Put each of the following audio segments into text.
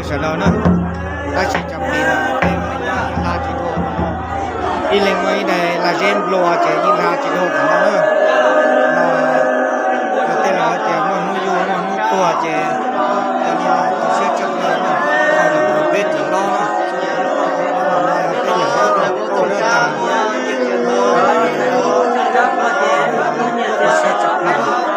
Sawv daws na, tab sis cov plis no peb hla tsis dua. Ib leeg muaj ib daim lag zeb nplua ces yeej hla tsis dua qhov no na. Tej laus hais tias muaj hnub yug muaj hnub tuag ces yog li no tu siab tshaj plaws na, peb tsis hlob na. Peb yog hlob tus tuaj dab tas, tu siab tshaj plaws.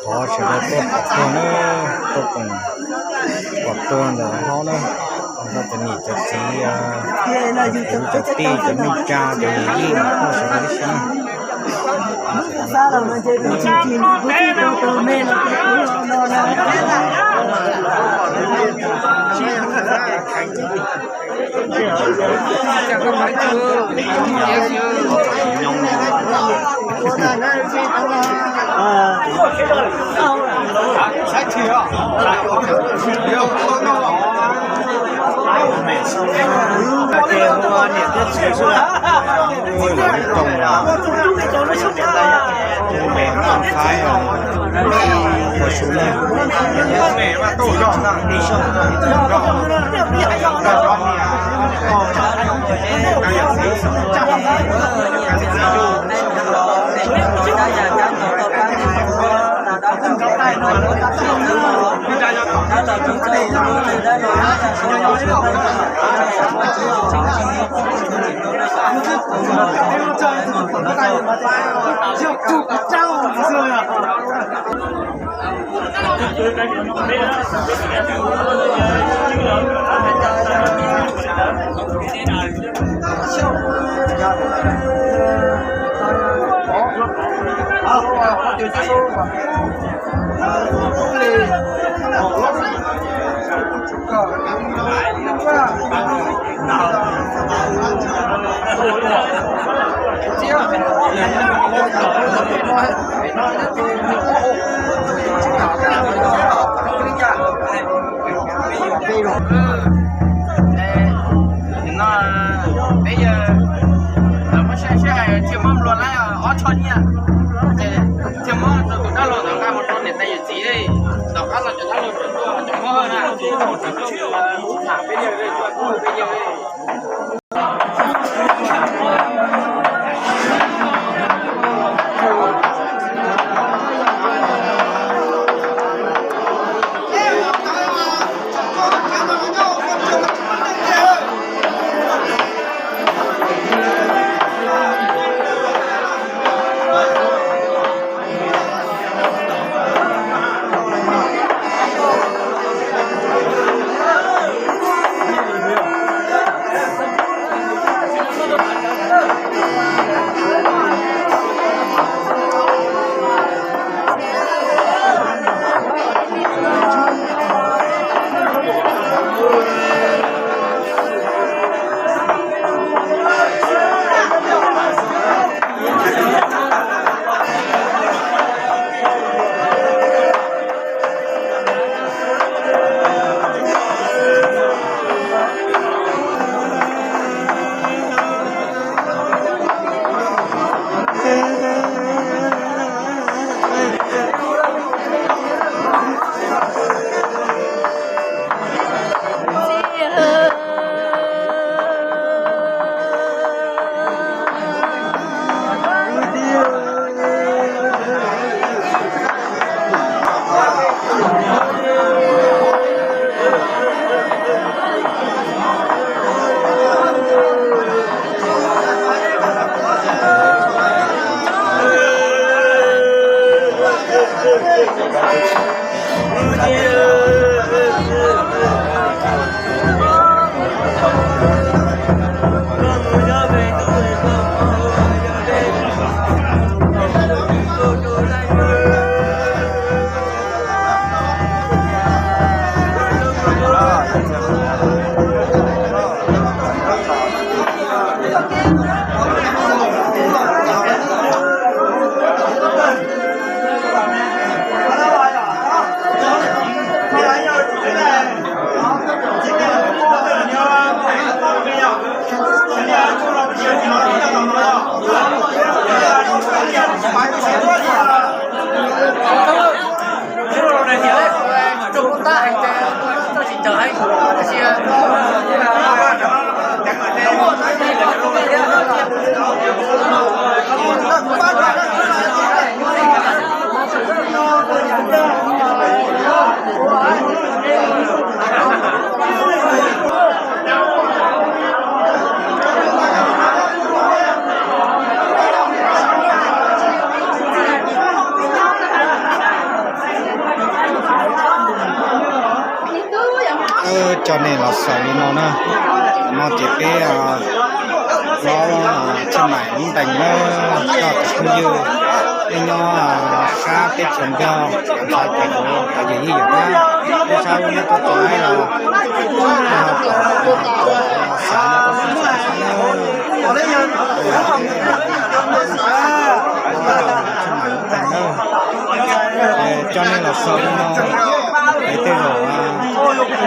Qhov sawv daws tuaj pom tuag na, tuaj koom pom tuag ntawm hlob na, cov niam cov txiv, cov tij cov neej tsa cov yawm yij tuaj sawv daws tib si na. Ua ib too, ua me too Thaib os, ua su na. No peb yawg lawv muab saib seb hais tias muab nplua laib ob tsho nyiaj, ces thiaj muab rau tus dab laug ntawd nqa mus rau niam tais yawm txiv, tom qab no cov dab laug tseem tuaj cov muab na, peb yawg, peb yawg. Cov neeg los xaus li no na, no ces peb hlob Tshaj Maim lub ntees na, coj cov phooj ywg, peb nyob sab teb chaws Nplog, cov ntxhais cov vauv, cov yawm yij yawm dab, peb sab lub neej tuaj txog ib los, xav no tuaj txog sab na, Tshaj Maim lub ntees na, coj nej los xaus li no, es tej zaum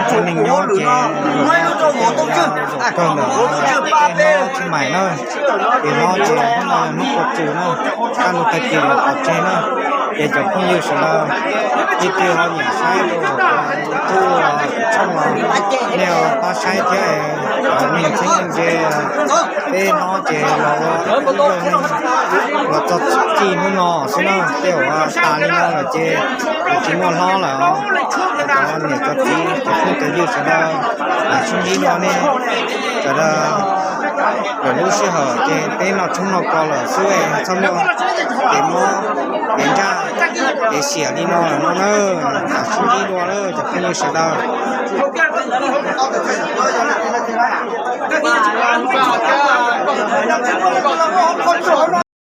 cov neeg nyob ces zaum kawg ntawm peb hlob Tshaj Maim na, es hlob ces hnub no yog hnub qhuav txus na, kaj ntug tag kis los pov tseg na, ces cov phooj ywg sawv daws leej twg ho nyiam saib rau hauv kuv tshooj los nej pab saib thiab, neeg txheeb neeg ze peb hlob ces los ua ib tug neeg los txog txij hnub no xwb na, tej zaum tas li no lawm ces kuv tsis muaj hlob lawm os. Cov niam cov txiv cov phooj cov ywg sawv daws, sib ntsib dua nej sawv daws, lwm lub sij hawm ces peb noj tshoob noj kos lawm xwb, txhob muaj kev mob kev ntsaj kev xiam li no lawm no na. Sib ntsib dua lawm cov phooj ywg sawv daws.